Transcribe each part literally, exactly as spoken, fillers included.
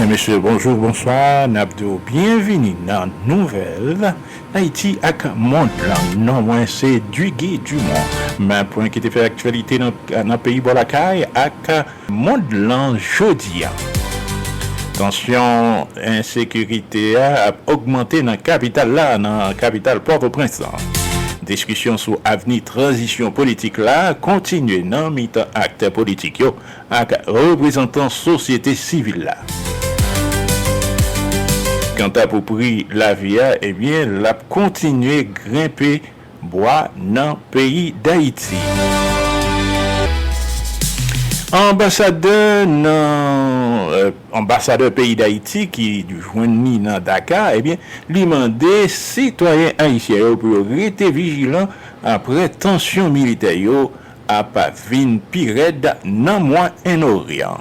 Mesye, bonjou, bonswa. N ap di w byenvini nan Nouvèl Ayiti ak Mond lan. Non mwen se Duguy Dumont. Men pwen ki te fè aktyalite nan, nan peyi bò lakay ak mond lan jodi a. Tansyon ensekirite a ap ogmante nan kapital la, nan kapital Pòtoprens lan. Diskisyon sou avni tranzisyon politik la kontinye nan mitan aktè politik yo ak reprezantan sosyete sivil la. Kanta pou pri lavi a, ebyen, l ap kontinye grenpe bwa nan peyi Dayiti. Anbasadè nan, eh, anbasadè peyi Dayiti ki jwenn ni nan Daka, ebyen, li mande sitwayen ayisyen yo pou yo rete vijilan apre tansyon militè yo ap vin pi rèd nan Mwayen Oryan.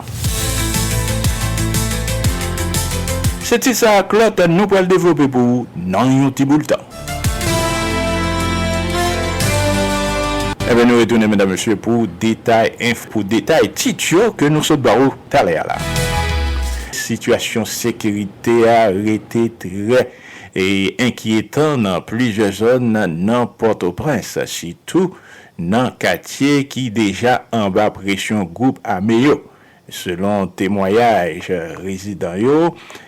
Se tit sa ak lòt nou pral devlope pou ou nan yon ti bout tan. Ebyen, nou retounen, medam, mesye, pou detay enf-, pou detay tit yo ke nou sot ba ou talè a la. Sitiyasyon sekirite a rete trè, e, enkyetan nan plizyè zòn nan Pòtoprens, sitou nan katye ki deja anba presyon gwoup ame yo. Selon temwayaj rezidan yo,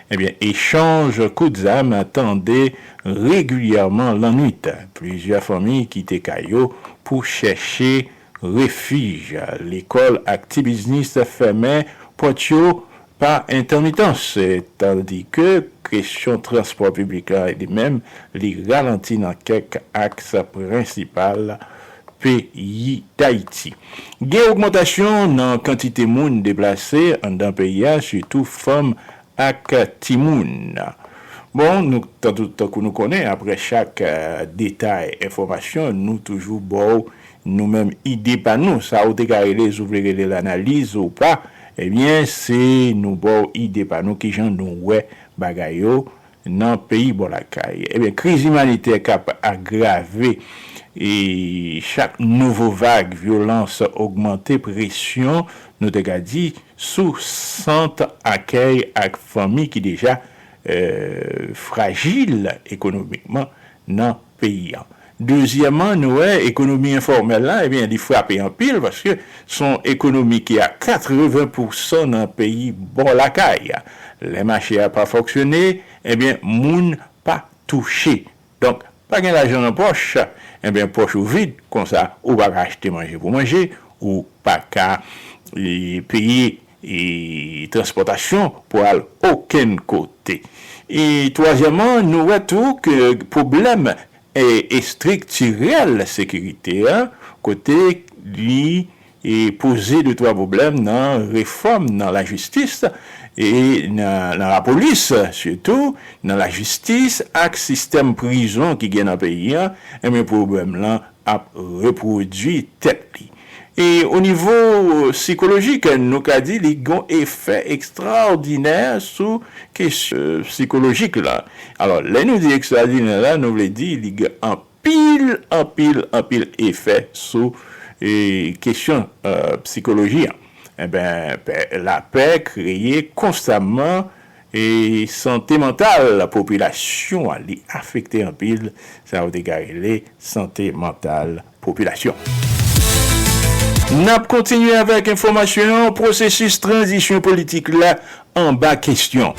ebyen, echanj kout zam tande regilyèman lannwit. Plizyè fanmi kite kay yo pou chèche refij. Lekòl ak ti biznis fèmen pòt yo pa entèmitans, tandike kesyon transpò piblik la, li menm, li ralanti nan kèk aks prensipal peyi Dayiti. Gen ogmantasyon nan kantite moun deplase anndan peyi a, sitou fanm ak timoun. Bon, nou, tankou, tankou nou konnen, apre chak, eh, detay enfòmasyon, nou toujou ba w nou menm ide pa nou. Sa ou te ka rele, si w vle rele l analiz ou pa, ebyen, se nou ba w ide pa nou, kijan nou wè bagay yo nan peyi bò lakay. Ebyen, kriz imanitè k ap agrave e chak nouvo vag vyolans ogmante presyon, nou te ka di, sou sant akèy ak fanmi ki deja, eh, frajil ekonomikman nan peyi a. Dezyèmman, nou wè ekonomi enfòmèl la, ebyen, li frape anpil paske se yon ekonomi ki a katreven pousan nan peyi bò lakay. Lè mache a pa fonksyone, ebyen, moun pa touche. Donk, pa gen lajan nan pòch, ebyen, pòch ou vid, konsa, ou pa ka achte manje pou manje, ou pa ka, e, peye, e, transpòtasyon pou al okenn kote. E twazyèmman, nou wè tou ke pwoblèm, e, estriktirèl sekirite a, kote li, e, poze de twa pwoblèm nan refòm nan lajistis, e nan, nan lapolis, sitou nan lajistis ak sistèm prizon ki gen nan peyi a, ebyen, pwoblèm lan ap repwodui tèt li. E o nivo sikolojik, nou ka di li gon efè ekstraòdinè sou kesyon sikolojik la. Alò, lè nou di ekstraòdinè la, nou vle di li gen anpil, anpil, anpil efè sou, e, kesyon, e, sikoloji an. Enben, pè, lapè kreye konstamman e sante mantal popilasyon an, li afekte anpil, sa yo te ka rele sante mantal popilasyon. N ap kontinye avèk enfòmasyon an, pwosesis tranzisyon politik la anba kesyon.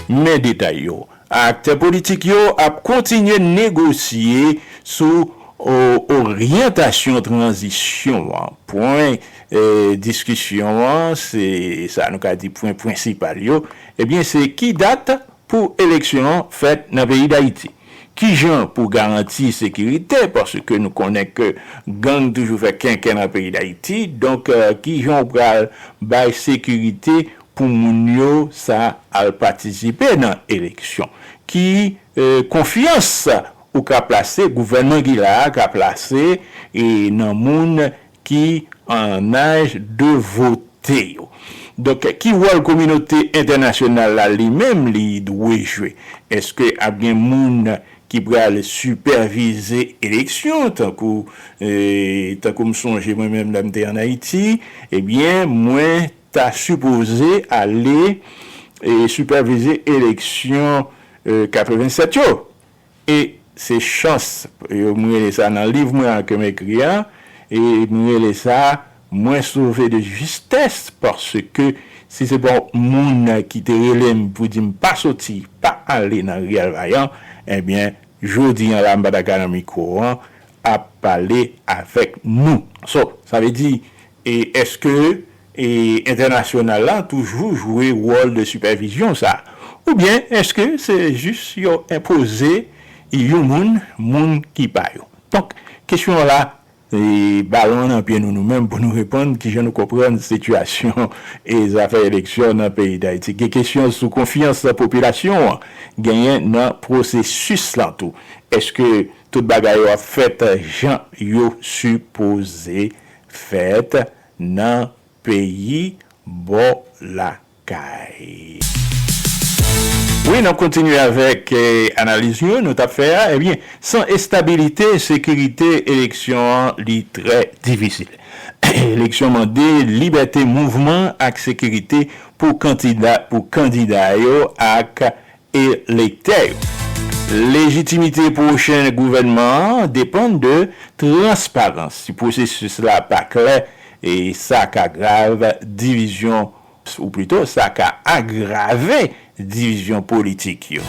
Men detay yo. Aktè politik yo ap kontinye negosye sou o-, oryantasyon tranzisyon an. Pwen, eh, diskisyon an, se sa nou ka di pwen prensipal yo. Ebyen, se ki dat pou eleksyon an fèt nan peyi Dayiti? Kijan pou garanti sekirite? Paske nou konnen ke gang toujou fè kenken nan peyi Dayiti. Donk, eh, kijan ou pral bay sekirite pou moun yo sa al patisipe nan eleksyon? Ki, eh, konfyans ou ka plase, gouvènman ki la a ka plase, e nan moun ki an aj de vote yo? Donk, ki wòl kominote entènasyonal la li menm li dwe jwe? Èske ap gen moun ki pral sipèvize eleksyon, tankou, eh, tankou m sonje mwen menm lè m te ann Ayiti, ebyen, mwen ta sipoze ale e sipèvize eleksyon e katrevennsèt yo. E se chans, e m rele sa nan liv mwen an ke m ekri an, e m rele sa mwen sove de jistès, paske si se pa moun ki te rele m pou di m pa soti, pa ale nan Riyèl Vayan, ebyen, jodi an la, m pa ta ka nan mikwo an ap pale avèk nou. So, sa vle di, e èske e entènasyonal la toujou jwe wòl de sipèvizyon sa? Oubyen èske se jis yo enpoze yon moun, moun ki pa yo? Donk, kesyon an la, e balon an nan pye nou, nou menm, pou nou reponn kijan nou konprann sitiyasyon e zafè eleksyon nan peyi Dayiti. Gen kesyon sou konfyans popilasyon an genyen nan pwosesis lan tou. Èske tout bagay yo ap fèt jan yo sipoze fèt nan peyi bò lakay? Wi, n ap kontinye avèk eh, analiz yo nou t ap fè a. Ebyen, san estabilite, sekirite, eleksyon an li trè difisil. Eleksyon mande libète mouvman ak sekirite pou kandida, pou kandida yo ak elektè yo. Lejitimite pwochen gouvènman an depann de transparans. Si pwosesis la pa klè, e sa ka grav divizyon, ou plito, sa ka agrave divizyon politik yo.